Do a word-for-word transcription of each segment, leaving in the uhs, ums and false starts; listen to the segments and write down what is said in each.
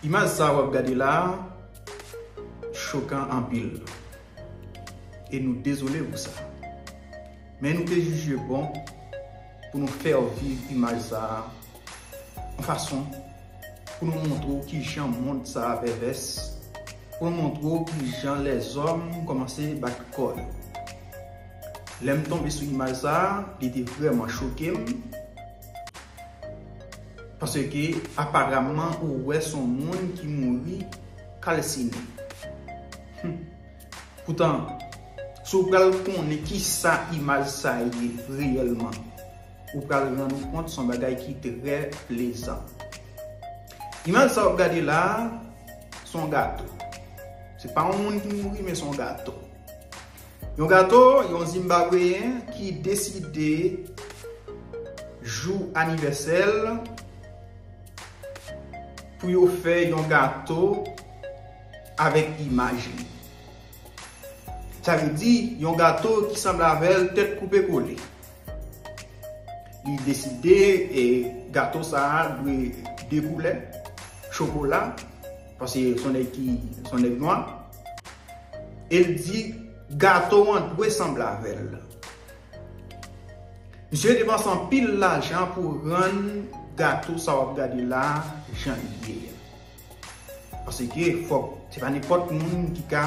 Imaj sa w ap gade la a chokan anpil. E nou dezole pou sa. Men nou te jije bon pou nou fè w viv imaj sa a yon fason pou nou montre w kijan mond sa a pèvès, pou nou montre w kijan lèzòm kòmanse bat kò yo. Lè m tonbe sou imaj sa a, li te vrèman choke m. Paske, aparamman, ou wè se yon moun ki mouri kalsine. Hmm. Poutan, si w pral konnen kisa imaj sa ye reyèlman, ou pral rann ou kont se yon bagay ki trè plezan. Imaj sa w ap gade la a, se yon gato. Se pa yon moun ki mouri, men se yon gato. Yon gato, yon Zimbabweyen ki deside jou anivèsè l pou yo fè yon gato avèk imaj li. Sa vle di, yon gato ki sanble avè l tèt koupe kole. Li deside, e, gato sa a dwe de koulè, chokola, paske se yon nèg ki, se yon nèg nwa. E l di gato an dwe sanble avè l. Misye depanse anpil lajan pou rann gato sa w ap gade la a jan l ye a. Paske fòk, se pa nenpòt moun ki ka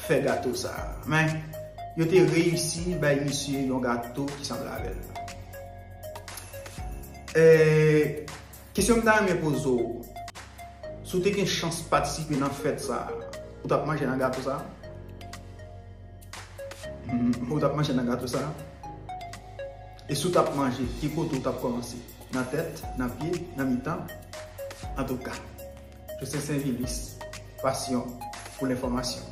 fè gato sa a. Men, yo te reyisi bay misye yon gato ki sanble avè l. E, kesyon m ta renmen poze w, si w te gen chans patisipe nan fèt sa a, ou t ap manje nan gato sa a? Hmm, ou t ap manje nan gato sa a? E si w t ap manje, ki kote w t ap kòmanse? Nan tèt, nan pye, nan mitan? Antouka, Joseph Saint-Vilus, pasyon pou lenfòmasyon.